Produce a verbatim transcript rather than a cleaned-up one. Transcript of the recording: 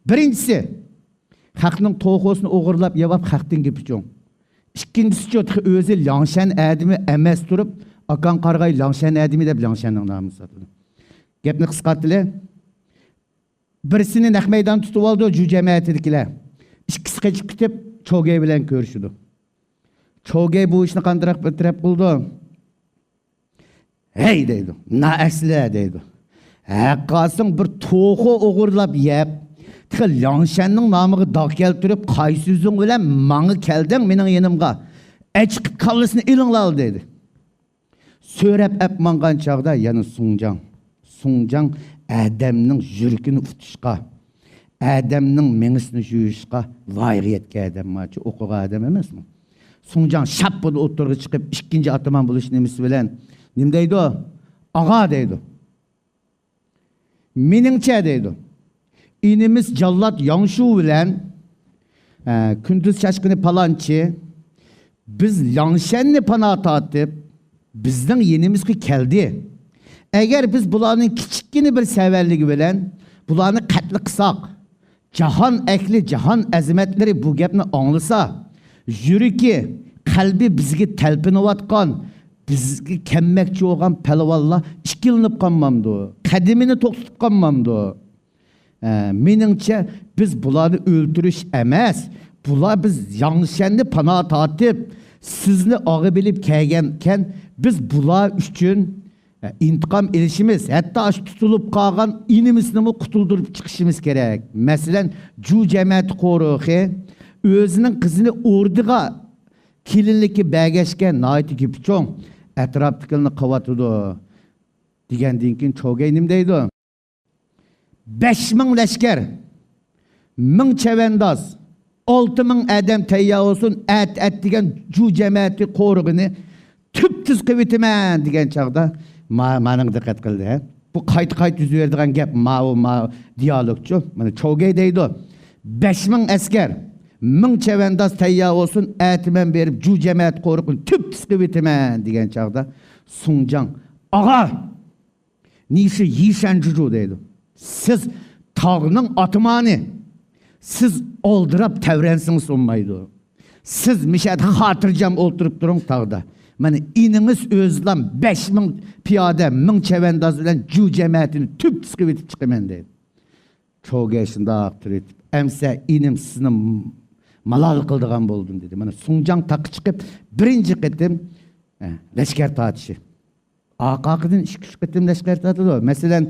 بىرىنچىسى، خەقنىڭ توخۇسىنى ئوغرىلاپ يەۋاپ خەقتىن گېپى چوڭ. ئىككىنچىسىچۇ، تېخى ئۆزى لياڭشەن ئادىمى ئەمەس تۇرۇپ، ئاكاڭ قارىغاي لياڭشەن ئادىمى دەپ لياڭشەننىڭ نامىنى ساتىدۇ. گەپنى قىسقارتىلى. بىرسىنى نەق مەيدان تۇتۇۋالىدۇ جۇ جەمەتىدىكىلەر. ئىككىسى قېچىپ كېتىپ، چوگەي بىلەن كۆرۈشىدۇ. چوگەي بۇ ئىشنى قانداق بىر تەرەپ قىلىدۇ؟ «ھەي» دەيدۇ، «نائەسلى» دەيدۇ. «ھەققاسىڭ بىر توخۇ ئوغرىلاپ يەپ، تېخى لياڭشەننىڭ نامىغا داغ كەلتۈرۈپ، قايسى يۈزۈڭ بىلەن ماڭا كەلدىڭ مېنىڭ يېنىمغا؟ ئەچىقىپ كاللىسىنى ئېلىڭلار» دەيدۇ. سۆرەپ ئەپ ماڭغان چاغدا يەنە سۇڭجاڭ. سۇڭجاڭ ئادەمنىڭ يۈرىكىنى ئۇتۇشقا، ئادەمنىڭ مېڭىسىنى يۇيۇشقا ۋايىغا يەتكەن ئادەم ماچۇ ئوقۇغان ئادەم ئەمەسمۇ؟ سۇڭجاڭ شاپپىدە ئوتتۇرىغا چىقىپ، ئىككىنچى ئاتامان بولۇش نېمىسى بىلەن نېمە دەيدۇ؟ «ئاغا» دەيدۇ. «مېنىڭچە» دەيدۇ، «ئىنىمىز جاللات ياڭشۇ بىلەن، ئە، كۈندۈز چاشقىنى پالانچى، بىز لياڭشەننى پانا تارتىپ، بىزنىڭ يېنىمىزغا كەلدى. ئەگەر بىز بۇلارنىڭ كىچىككىنە بىر سەۋەنلىكى بىلەن بۇلارنى قەتل قىلساق، جاھان ئەھلى، جاھان ئەزىمەتلىرى بۇ گەپنى ئاڭلىسا، يۈرىكى، قەلبى بىزگە تەلپۈنۈۋاتقان، بىزگە كەلمەكچى بولغان پەلۋانلار ئىككىلىنىپ قالمامدۇ؟ قەدىمىنى توختىتىپ قالمامدۇ؟» ھە، مېنىڭچە، بىز بۇلارنى ئۆلتۈرۈش ئەمەس، بۇلار بىز ياڭشەننى پانا تارتىپ، سىزنى ئاغا بىلىپ كەلگەنكەن، بىز بۇلار ئۈچۈن، ھە، ئىنتىقام ئېلىشىمىز، ھەتتا ئاشۇ تۇتۇلۇپ قالغان ئىنىمىزنىمۇ قۇتۇلدۇرۇپ چىقىشىمىز كېرەك. مەسىلەن، جۇ جەمەتى قورۇخى ئۆزىنىڭ قىزىنى ئوردىغا كېلىنلىككە بەرگەچكە ناھايىتى گېپى چوڭ، ئەتراپتىكىلەرنى قىلىۋاتىدۇ، دېگەندىن كېيىن چوگەي نېمە دەيدۇ؟ «بەش مىڭ لەشكەر، مىڭ چەۋەنداز، ئالتە مىڭ ئادەم تەييار بولسۇن، ئەت، ئەت دېگەن جۇ جەمەتى قورۇقىنى تۈپتۈز قىلىۋېتىمەن» دېگەن چاغدا، ما-، مانىڭغا دىققەت قىلدى، ھە؟ بۇ قايتا-قايتا يۈز بېرىدىغان گەپ، ماۋۇ، ماۋۇ دىيالوگچۇ. مانا چوگەي دەيدۇ، «بەش مىڭ ئەسكەر، مىڭ چەۋەنداز تەييار بولسۇن، ئەتە مەن بېرىپ جۇ جەمەتى قورۇقىنى تۈپتۈز قىلىۋېتىمەن» دېگەن چاغدا، سۇڭجاڭ، «ئاغا! نىشى يىشەن جۇجۇ» دەيدۇ. «سىز تاغنىڭ ئاتىمانى. سىز ئالدىراپ تەۋرەنسىڭىز بولمايدۇ. سىز مىشەدە خاتىرجەم ئولتۇرۇپ تۇرۇڭ تاغدا. مانا ئىنىڭىز ئۆزىلا بەش مىڭ پىيادە، مىڭ چەۋەنداز بىلەن جۇ جەمەتىنى تۈپتۈز قىلىۋېتىپ چىقىمەن» دەيدۇ. چوگەي شۇنداق تۇرۇۋېتىپ، «ئەمسە ئىنىم سىزنى مالال قىلىدىغان بولدۇم» دېدى. مانا سۇڭجاڭ تاغقا چىقىپ، بىرىنچى قېتىم، ئە، لەشكەر تارتىشى. ئارقا-ئارقىدىن ئىككى-ئۈچ قېتىم لەشكەر تارتىدۇ. مەسىلەن،